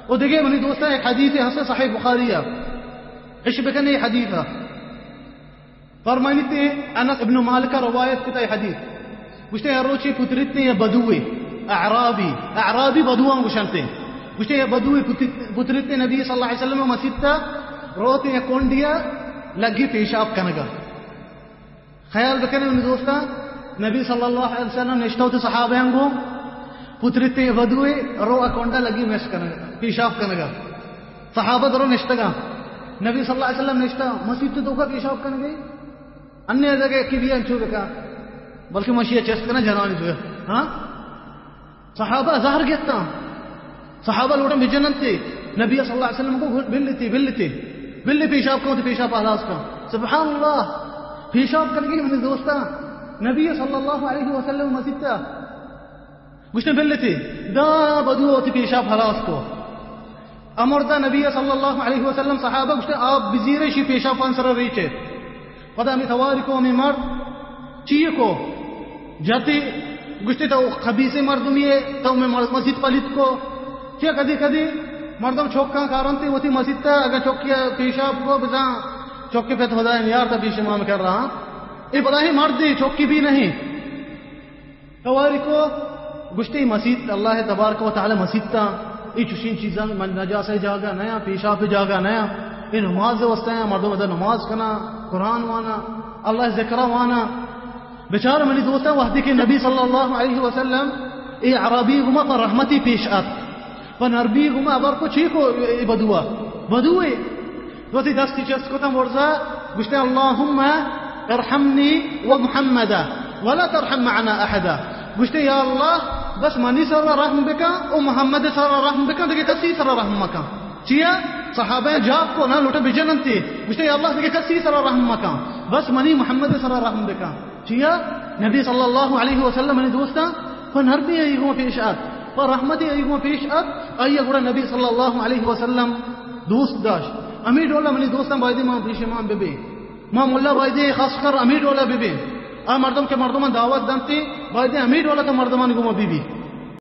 و دگہ منی دوستاں، ایک حدیث ہست صحیح بخاری ءَ، اش بکن اے حدیث ءَ۔ فرمائنیتے، انس ابن مالک ءَ روایت کتا اے حدیث۔ گوشتے، یا روچے پترتے یا بدوے، اعرابی، اعرابی بدواں گوشنتے۔ گوشتے، یا بدوے پتر-، پترتے نبی صلی اللہ علیہ وسلم مسیت ءَ، روتے یا کنڈیا لگی پیشاب کنگا۔ خیال بکنے منی دوستاں، نبی صلی اللہ علیہ وسلم نشتہ وتی صحابیاں گوں، پترتے بدوے رو ءَ کنڈا لگی مش کنگا، پیشاب کنگا۔ صحابہ درو نشتگا۔ نبی صلی اللہ علیہ وسلم نشتہ، مسیت توکا پیشاب کنگے۔ انے جگہ کہ بیا انچو بکا، بلکہ مشی چست کنا جنانی جو۔ ہاں؟ صحابہ زہر گتاں۔ صحابہ لوٹاں بجننتے۔ نبی صلی اللہ علیہ وسلم کو بلتے، بلتے۔ بلے پیشاب کو، تو پیشاب ہلاس کا۔ سبحان اللہ۔ پیشاب کنگی منی دوستاں۔ نبی صلی اللہ علیہ وسلم مسیت ءَ۔ گوشتے، بلتے۔ دا بدو وتی پیشاب ہلاس کو۔ امردا نبی صلی اللہ علیہ وسلم صحابہ گوشتے، آپ بزیرے شی پیشاب پان سر ریچے۔ پدا ہمے تواری کو ہمے مرد چی کو؟ جتی، گوشتی، تو خبیث مردمی ہے، تو میں مر-، مسجد پلیت کو۔ چیا کدی کدی مردم چوکاں کارنتی وتی مسجد تا، اگر چوکی پیشاب کو بزاں، چوکی پہ خدا نیار تا پیش امام کر رہا۔ اے بلاہیں مردے، چوکی بھی نہیں۔ تواری کو گوشتی، مسیت اللہ تبارک و تعالی مسیت تا، اے چوشین چیزاں من نجاسہ جاگہ نیا، پیشاب جاگہ نیا، اے نماز واسطہ ہیں، مردم ادا نماز کنا، قرآن وانا، اللہ ذکر وانا۔ بچار منی دوستاں، وقتی کہ نبی صلی اللہ علیہ وسلم اے عربی گما پر رحمتی پیش ات، پر نرمی گما ابر کو چی کو اے بدوا، بدوے۔ وتی دستی چست کتاں برزا، گوشتے، اللهم ارحمني ومحمدا ولا ترحم معنا احدا۔ گوشتے، یا اللہ، بس منی سر رحم بکن و محمد سر رحم بکن، دگہ کسی سر رحم مکن۔ چیا؟ صحابہ جاک کو نہ لوٹے بجننتی۔ گوشتے، یا اللہ، دگہ کسی سر رحم مکن، بس منی محمد سر رحم بکن۔ چیا؟ نبی صلی اللہ علیہ وسلم منی دوستاں، پر نرمی ای گوں پیش ات، پر رحمتی ای گوں پیش ات، آئی گڑا نبی صلی اللہ علیہ وسلم دوست داشت۔ ہمے ڈولا منی دوستاں بایدے ما پیش امام ببیں۔ ما ملا بایدے خاص کر ہمے ڈولا ببیں۔ آ مردم کہ مردمان دعوت دنتے، بایدے ہمے ڈولا تو مردمان گوما ببی۔